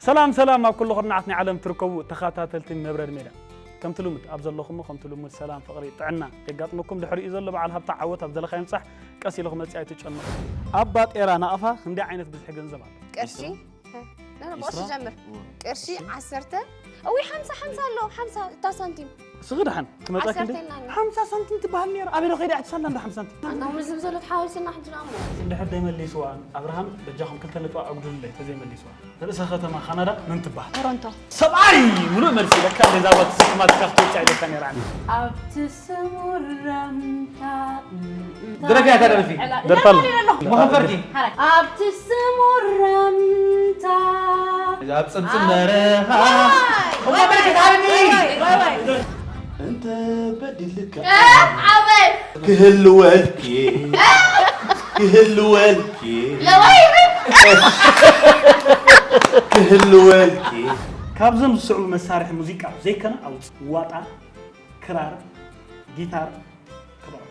ሰላም ሰላም ኣብ ኩሉ ኩርናዓት ናይ ዓለም ትርከቡ ተኸታተልቲ መብረድ ሜድያ። ከምቲ ልሙድ ኣብ ዘለኹሞ ከምቲ ልሙድ ሰላም፣ ፍቕሪ፣ ጥዕና የጋጥመኩም። ድሕሪኡ ዘሎ በዓል ሃብታ ዓወት ኣብ ዘለኻዮ ምጻሕ ቀስ ኢሉ ክመጽእ ኣይትጨነቑ። ኣብ ባጤራ ናቕፋ ክንደይ ዓይነት ብዝሒ ገንዘብ ኣሎ? ቅርሺ? ዒስራ? ኖ፣ ኖ፣ ብቕርሺ ዒስራ? ጀምር። እወ። ቅርሺ፣ እሺ። ዓሰርተ? እውይ፣ ሓምሳ፣ ሓምሳ ኣሎ፣ ሓምሳ እታ ሳንቲም። ስኺ ደሓን ክመጻ ክንደይ? ዓሰርተ ኢልና ኢና። ሓምሳ ሳንቲም ትበሃል ነይራ። ኣበይ ዶ ከይዳ እያ ትሳላ እንዳ ሓምሳ ሳንቲም? ኣና፣ ምስ ዝብዘሎ ተሓዋዊስና ሕጂ ደኣ እሞ። እንድሕር ዘይመሊስዋ፣ ኣብርሃም በጃኹም ክልተ ነጥቢ ኣጉድሉለይ፣ ተዘይመሊስዋ። ርእሰ ከተማ ካናዳ መን ትበሃል? ቶሮንቶ። ሰብኣይ! ምሉእ መልሲ ኢለካ፣ ገዛ ጓል ትስክማ ትካፍቶ ይቻ ኢለካ ነይራ። ኣብቲ ስሙር ረምታ፣ ደረፊ እያ፣ እታ ደረፊ። ደርፋ ኣሎ። ደርፋ ኣሎ። መኸፈርቲ። ሓራይ። ኣብቲ ስሙር ረምታ፣ ኣብ ጽምጽም በረኻ። ዋይ! እሞ በረከት ሃብኒ! ዋይ፣ ዋይ፣ ዋይ። እንተ በዲልካ፣ እ፣ ዓበይ! ክህልወልኪ፣ ክህልወልኪ፣ ለዋይ! ክህልወልኪ። ካብዞም ዝስዕቡ መሳርሒ ሙዚቃ ዘይከነ ኣውጽእ። ዋጣ፣ ክራር፣ ጊታር፣ ከበሮ።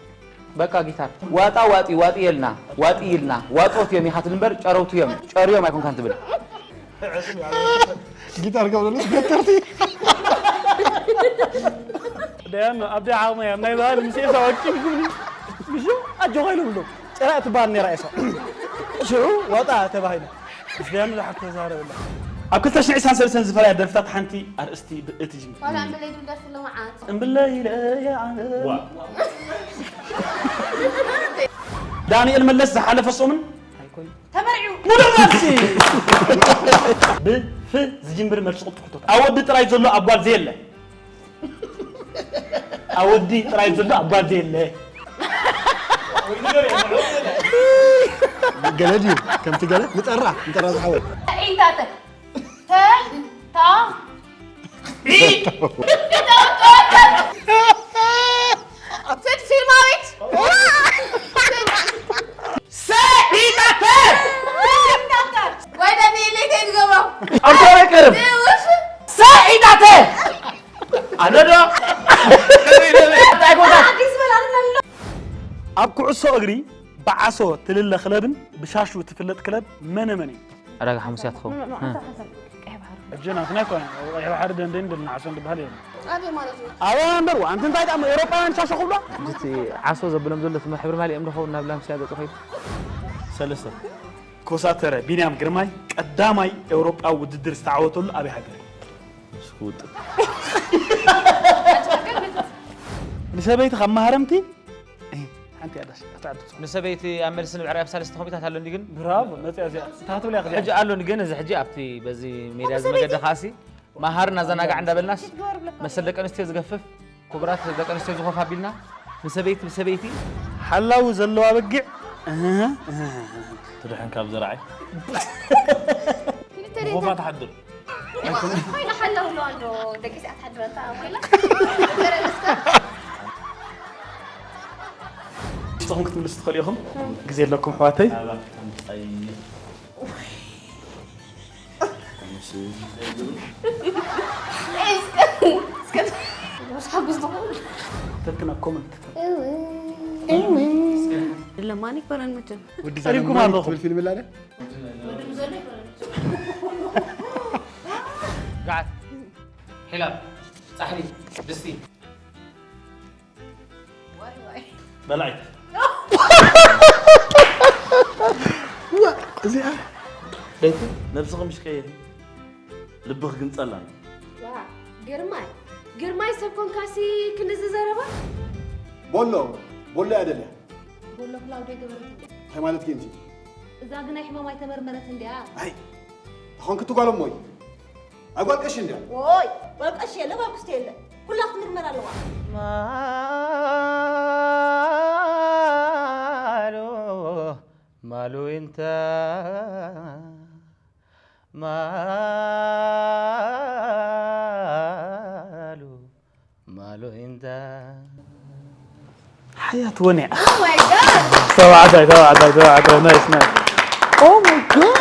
በቃ ጊታር። ዋጣ ዋጢ ዋጢ የልና፣ ዋጢ ኢልና፣ ዋጦት እዮም ኢኻ ትብል እምበር ጨረውቲ እዮም፣ ጨርዮም ኣይኮንካን ትብል። ጊታር ካብ ዘለስ ገተርቲ። ደያኑ፣ ኣብ ደይ ዓቕመይ፣ ኣብ ናይ ባህሊ ምስ ኤሳው ኣኪብኩምኒ። ምሽ ኣጆኻ ኢሎም ኣሎ። ጨራእ ትበሃል ነይራ ኤሳው። ሽዑ ዋጣ ተባሂሉ። ምስ ደያኑ ዝሓፍ ተዛረበላ። ኣብ ክልተ ሽሕን ዒስራን ሰለስተን ዝፈረያ ደርፍታት ሓንቲ ኣርእስቲ ብእቲ ጅምር። ዋላ እምብለይ ድብል ደርፊ ኣሎ መዓት። እምብለይ ኢለ እየ ኣነ። ዋ። ዳንኤል መለስ ዝሓለፈ ሰሙን ኣይኮይን። ተመርዒው። ሙሉእ መልሲ። ብፍ ዝጅምር መልሲ ቁልጡፍ ሕቶታት። ኣብ ወዲ ጥራይ ዘሎ ኣብ ጓል ዘየለ። ኣብ ወዲ ጥራይ ዘሎ ኣብ ጓል ዘየለ። ገለ ድዩ? ከምቲ ገለ ንጠራ፣ ንጠራ ዝሓወት። ኢንታተ። ተ፣ ታ። ኢ። ስድ ፊልማዊት። ሰ፣ ኢንታተ። ወይ ደኒ ኢሊት ዝገብሮ። ኣንተ ኣይቀርም። ሰ፣ ኢንታተ። ኣነ ዶ? እንታይ ጎታ? ኣዲስ በል ኣለ ኣሎ። ኣብ ኩዕሶ እግሪ ብዓሶ ትልለ ክለብን ብሻሹ ትፍለጥ ክለብ መነ መን እዩ? ዕዳጋ ሓሙስ እያ ትኸውን። ኖ፣ ኖ፣ ኖ፣ እ። ሓንሳብ፣ ሓንሳብ። ቀይሕ ባሕሪ። ሕጂ ናትና ኣይኮነን። ቀይሕ ባሕሪ ደንደን ደል ንዓሶ እንድበሃል የለን። ኣበይ ማለት እዩ? ኣበይ እምበር፣ ዋ፣ ኣንቲ እንታይ ጣዕሚ ኤውሮጳውያን ሻሾ ክብሎ? ሕጂ እቲ ዓሶ ዘብሎም ዘሎ እቲ ሕብሪ ማሊኦም ዶ ኸውን ናብ ላምስያ ገጹ ከይዱ? ሰለስተ። ኮሳተረ ቢንያም ግርማይ ቀዳማይ ኤውሮጳዊ ውድድር ዝተዓወተሉ ኣበይ ሃገር? ምስ ክውጥን። ንሰበይቲ ካብ መሃረምቲ፣ እ፣ ሓንቲ እያ ዳስ፣ ኣታ ዓዲ ትኾን። ንሰበይቲ ኣብ መልሲ ንብዕራይ ኣብ ሳልስቲ ኮሚታት ኣሎኒ ግን። ብራቮ፣ መጽያ እዚኣ። እንታይ ክትብል እያ ሕጂ እዚኣ? ኣሎኒ ግን፣ እዚ ሕጂ ኣብቲ በዚ ሜድያ እዚ መገዲ ከኣሲ፣ መሃርን ኣዘናጋዕ እንዳበልናስ፣ መሰል ደቂ ኣንስትዮ ዝገፍፍ፣ ክቡራት ደቂ ኣንስትዮ ዝኾፍ ኣቢልና፣ ንሰበይቲ ብሰበይቲ። ሓላዊ ዘለዋ በጊዕ፣ እህ፣ እህ፣ እህ። ትድሕን ካብ ዘርዓይ። ክልተ ደቂቃ። ብኾፋ ትሓድር። ኮይና ሓላው ኣለዋ እንዶ ደቂስ እያ ትሓድር ኣንታ ኮይና። ንስኹም ክትምልሱ ትኽእሉ ኢኹም። ግዜ ኣለኩም ኣሕዋተይ። ኣባካ ምጻይ። እስከ፣ እስከ፣ እስከ፣ ሓጉስ ዝኾኑ። ተትና ኮመንት። ለማኒ ይኮነን መቸም። ወዲ ቀሪብኩም ዘለማኒ ኣለኹም። ትብል ፊልም ኣላ ዶ? ገዓት፣ ሒላብ፣ ጻሕሊ፣ ድስቲ። ዋይ፣ ዋይ። በላዒት። ዋ፣ እዚኣ። ለይቲ ነብስኺ ምሽ ቀይሪ። ልብኺ ግን ጸላም። ዋ፣ ግርማይ፣ ግርማይ ሰብ ኮንካሲ ክንድዚ ዘረባ? ቦሎ፣ ቦሎ እያ ደልያ። ቦሎ ክላውዴ ገበረት እንድያ። እንታይ ማለት ግን እቲ? እዛ ግናይ ሕማም ኣይተመርመረት እንድያ። ኣይ፣ ተኾንክ ትጓሎም ወይ? ኣይ፣ ጓል ቀሺ እንድያ። ወይ፣ ጓል ቀሺ የለ፣ ጓል ክስቲ የለ። ኩላ ክትምርመር ኣለዋ። ማሉ፣ ማሉ እንታ፣ ማሉ፣ ማሉ እንታ። ሓያት ወኔ። Oh my God! ተባዕታይ፣ ተባዕታይ፣ ተባዕታይ፣ ናይስ፣ ናይስ። Oh my God!